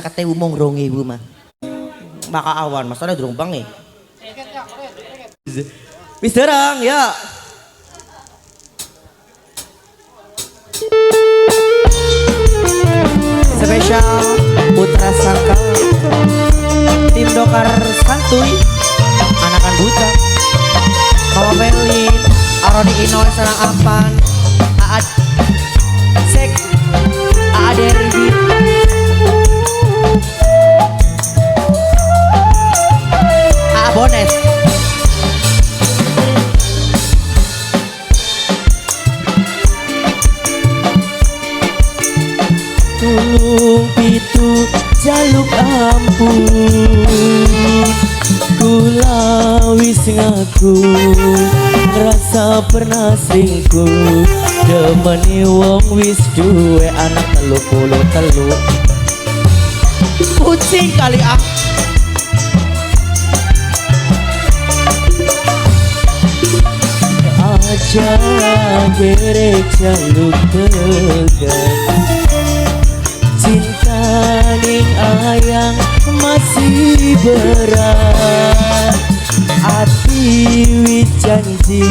50.000 mung 2.000 mah. Maka awan, masalahnya durung bengi. Wis dereng ya. Spesial Putra Sangkal, tim Dokar Santuy, Anakan Buta, Mama Felin, Aroni Inoy Sarang Apan, Aad Sek, Aad Derby, Aa Bones. Tulung pitu jaluk ampun, kula wis ngaku ngrasa pernah selingkuh, demeni wong wis duwe anak 33. Kucing kali ah. Aja gerek jaluk tegan, cinta ning ayang masih berat. Ati wis janji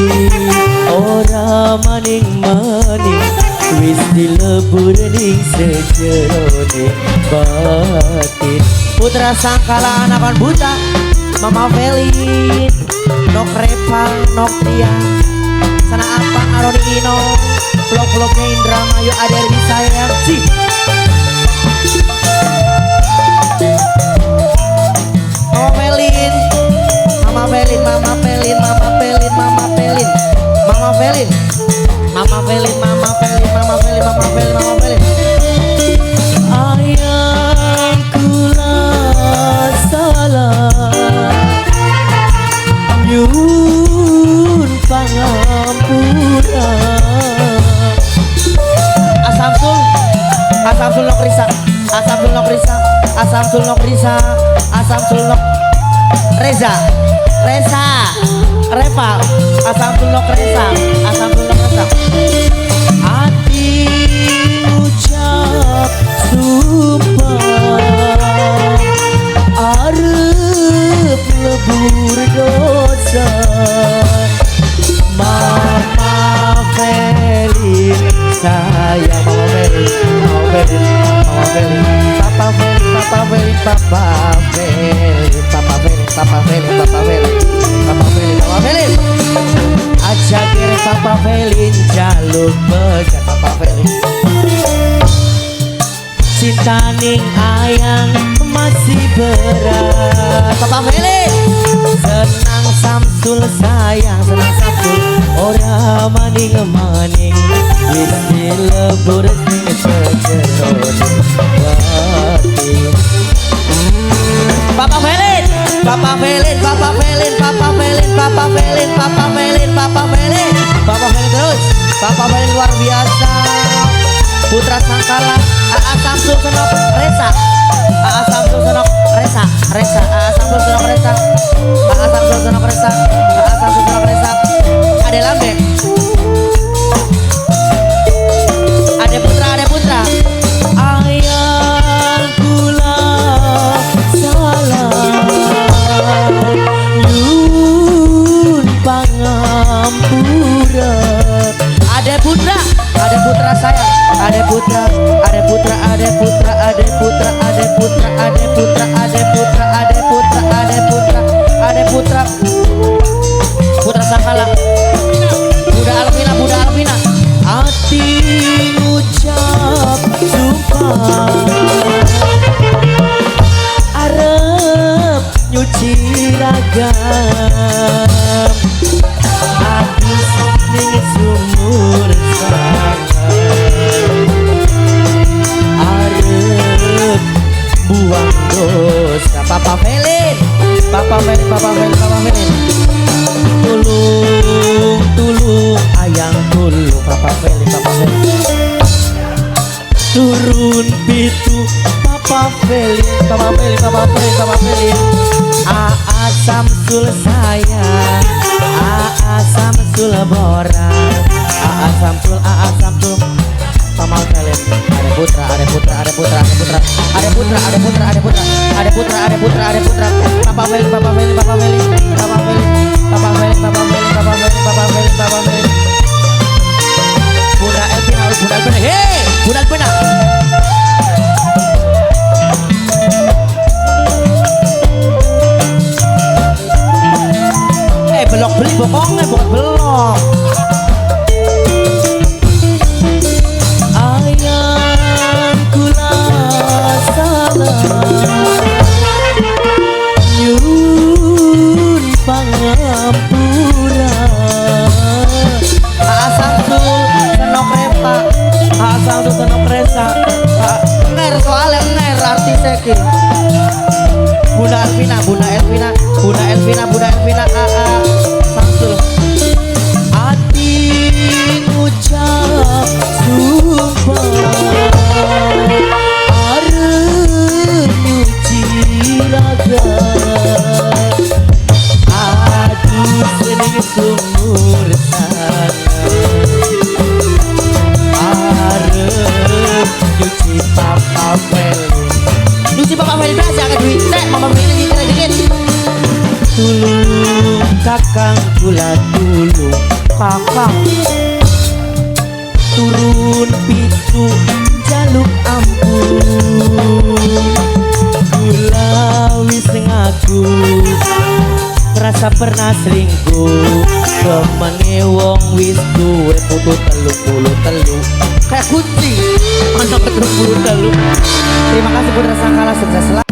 ora maning-maning, wis dilebur ning sejerone batin. Putra Sangkala Anakan Buta, Mama Felin, Nok Repa, Nok Tia, Sana Apa, Aroni Ino, vlog-vlognya Indramayu, ada yang sayang sih. Mama Felin, Mama Felin, Mama Felin, Mama Felin, Mama Felin, Mama Felin, Mama Felin, Mama Felin, Mama Felin, Mama Felin, Mama Felin. Ayang kula salah, nyuwun pangampura. Asamsul, Asamsul nok Risa, Asamsul nok Risa, Asamsul nok Risa, Asamsul nok Reza, Reza, Reva, Asamsul nok Reza, Asamsul nok Reza. Ati ucap sumpah arep lebur dosa. Mama Felin sayang, Mama Felin, Mama Felin, Mama Felin, Papa Felin, Papa Felin, Papa Felin, Papa Felin, Papa Felin, Papa Felin, Papa Felin, Papa Felin. Aja kira Papa Felin jaluk pegat Papa Felin. Cinta ning ayang masih berat. Papa Felin senang Samsul sayang, senang Samsul ora maning-maning, wis dilebur ning sejerone batin. Papa Felin, Papa Felin, Papa Felin, Papa Felin, Papa Felin, Papa Felin, Papa Felin, Papa Felin terus, Papa Felin luar biasa. Putra Sangkala, Aa Samsul Senok Resa, Aa Samsul Senok Resa, Resa, Aa Samsul Senok Resa, Aa Samsul Senok Resa, Aa Samsul Senok Resa. Ade Lambe, Ade Putra, Ade Putra. Ayang kula salah, nyuwun pangampura. Ade Putra, Ade Putra sayang, Ade Putra, Ade Putra, Ade Putra, Ade Putra, Ade Putra, Ade Putra, Ade Putra, Ade Putra, Ade Putra, Ade Putra, Putra Sangkala, Bunda Alvina, Bunda Alvina. Ati ngucap sumpah arep nyuci ragam, adus ning sumur sangan, arep buang dosa. Papa Felin, Papa Felin, Papa Felin, Papa Felin. Tulung, tulung, ayang tulung, Papa Felin, Papa Felin. Turun pitu, Papa Felin, Papa Felin, Papa Felin, Papa Felin. Aa Samsul sayang, Aa Samsul Bora, Aa Samsul, Aa Samsul, Papa Mama Velin. Ada Putra, ada Putra, ada Putra, ada Putra, ada Putra, ada Putra, ada Putra, ada Putra, ada Putra, ada Putra. Papa Velin, Papa Velin, Papa Velin, Papa Velin, Papa Velin, Papa Velin, Papa Velin, Papa Velin, Papa Velin. Bunda Elvina, Bunda Elvina, hey, Bunda Elvina. Eh, belok beli bokongnya, bukan belok. Ayang kula salah nyuwun pangampura. Asal senok repa, asal senok resa. Nger soalnya nger artis iki. Bunda Elvina, Bunda Elvina, Bunda Elvina, Bunda Elvina, AA Samsul. Ati ngucap sumpah arep nyuci raga. Aduh seneng sumur sana arep nyuci Papa Velin. Nyuci Papa Velin berasa akeh duit. Nek Mama Velin nyicil dikit. Tulung kakang kula tulung kakang turun pitu jaluk ampun. Kula wis ngaku rasa pernah selingkuh. Temene wong wis duwe putu 33 kayak kunci anak 33. Terima kasih Putra Sangkala, sukses selalu.